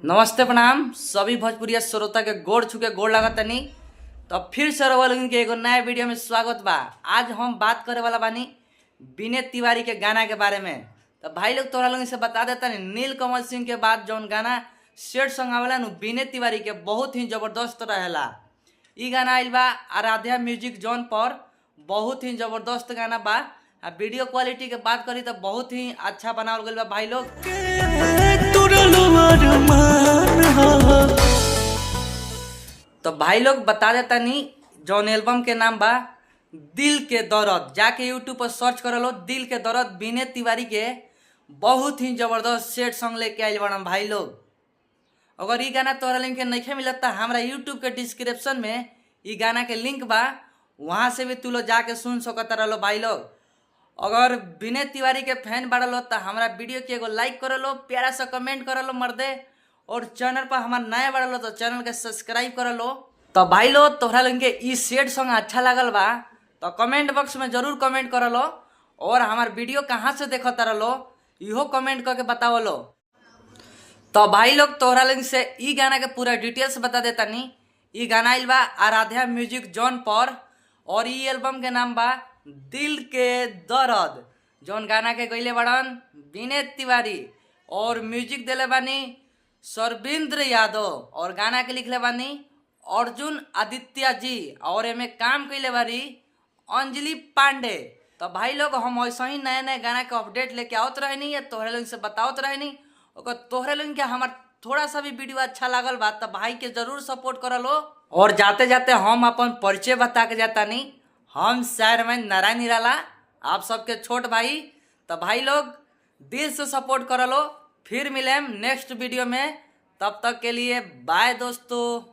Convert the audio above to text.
नमस्ते प्रणाम सभी भोजपुरिया श्रोता के गोड़ छुके गोड़ लागतनी। तो फिर से रउआ लोगन के एगो नया वीडियो में स्वागत बा। आज हम बात करे वाला बानी विनय तिवारी के गाना के बारे में। तो भाई लोग, तोरा लोगन से बता देता नील कमल सिंह के बाद जौन गाना सेट सॉन्ग आवेला नु विनय तिवारी के, बहुत ही जबरदस्त रहेला। ई गाना आइल बा आराध्या म्यूजिक जोन पर, बहुत ही जबरदस्त गाना बा। आ वीडियो क्वालिटी के बात करी तो बहुत ही अच्छा बनावल गइल बा भाई लोग। तो भाई लोग, बता देता नी जौन एल्बम के नाम बा दिल के दर्द, जाके यूट्यूब पर सर्च कर लो दिल के दर्द। विनय तिवारी के बहुत ही जबरदस्त सेट सॉन्ग लेके आइल बड़न भाई लोग। अगर ई गाना तोहरा लिंक के नइखे मिलत त हमरा यूट्यूब के डिस्क्रिप्शन में ई गाना के लिंक बा, वहाँ से भी तू लोग जाके सुन सकत रहो भाई लोग। अगर विनय तिवारी के फैन बाड़ा लो त हमरा वीडियो के एगो लाइक कर लो, प्यारा सा कमेंट कर लो मर्दे, और चैनल पर हमार नया बाड़ा लो तो चैनल के सब्सक्राइब कर लो। तो भाई लोग, तोहरा लोगन के ई सेड सॉन्ग अच्छा लागल बा तो कमेंट बॉक्स में जरूर कमेंट कर लो और हमार वीडियो कहाँ से देखत रहो इहो कमेंट करके बतावलो लो। तो भाई लोग, तोहरा लोगन से ई गाना के पूरा डिटेल्स बता देता नी। ई गाना आइल बा आराध्या म्यूजिक जोन पर और ई एल्बम के नाम बा दिल के दर्द, जौन गाना के गइले बड़न विनय तिवारी और म्यूजिक दिले बानी सरविंद्र यादव और गाना के लिखले बानी अर्जुन आदित्य जी और एमे काम कइले बारी अंजलि पांडे। तो भाई लोग, हम ऐसे ही नया नया गाना के अपडेट लेके आवत रहनी या तोहरे लोगन से बतावत रहनी। अगर तोहरे लोगन के हमार थोड़ा सा भी वीडियो अच्छा लागल बा तो भाई के जरूर सपोर्ट करलो। और जाते जाते हम अपन परिचय बता के जाता नहीं, हम शहर में नारायण निराला, आप सबके छोट भाई। तो भाई लोग, दिल से सपोर्ट करलो। फिर मिलेम नेक्स्ट वीडियो में, तब तक के लिए बाय दोस्तों।